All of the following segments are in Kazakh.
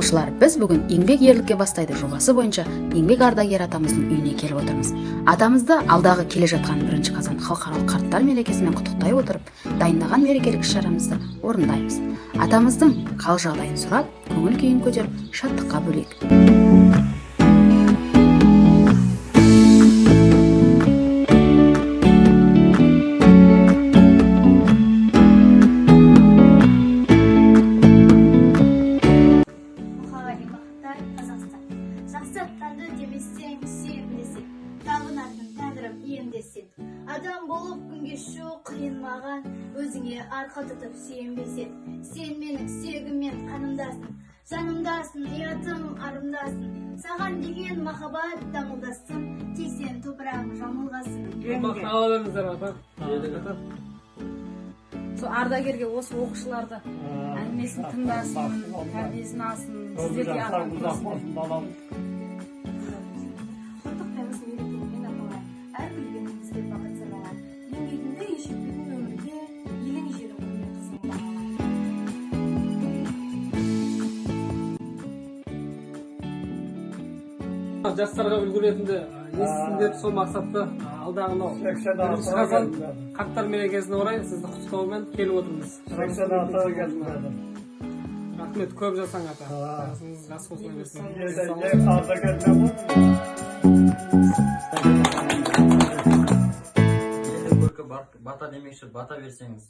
Оқушылар, біз бүгін «Еңбек ерлікке бастайды» жобасы бойынша еңбек ардагері атамыздың үйіне келіп отырмыз. Атамызды алдағы келе жатқан 1 қазан халықаралық қарттар мерекесімен құттықтай отырып, дайындаған мерекелік іс-шарамызды орындаймыз. Атамыздың хал жағдайын сұрап, көңіл күйін көтеріп, шаттыққа бөлейік. Мұқағали Мақатай, Қазақстан. Жақсы аттанды демесең, сүйем десең, табынатын тәңірім ием десең, адам болып күн кешу қиын маған, өзіңе арқа тұтып сүйенбесең. Сен менің сүйегім мен қанымдасың, жанымдасың, ұятым, арымдасың. Саған деген махаббат дамылдасын, тек сен топырағың жамылғасын. Бақыт ала беріңіздер, ата. Ата. Сол ардагерге осы оқушыларды әңгімесін тыңдасын, тәрбиесін алсын, сіздерге арнап көрсін. Балам. Құттықтаймыз мерекеңмен, аталар, әр күлгеніңізге бақыт сыйлаған, еңбегіңді еш етпедің өмірге, елің, жерің құрмет қызың бағалар. Жастарға үлгі ретінде естісін деп, сол мақсатта алдағы мынау 1 қазан қарттар мерекесіне орай сізді құттықтаумен келіп отырмыз. 86-ға келдім қазір. Рахмет, көп жасаң, ата. Жасыңыз жас қосыла берсін. Ардагермен ғой. Елдің көркі бата демекші, бата берсеңіз.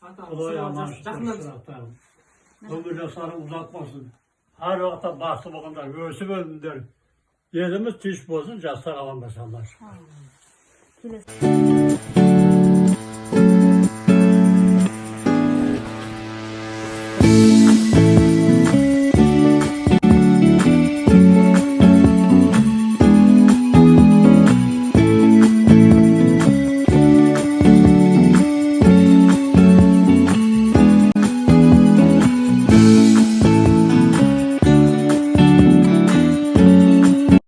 Ата, Құдай аман. жақыннан. Өмір жастарың ұзақ болсын. Әр уақытта бақытты болғандар, өсіп өніңдер. Еліміз тыныш болсын, жастар аман болсын. Аллаға шүкір.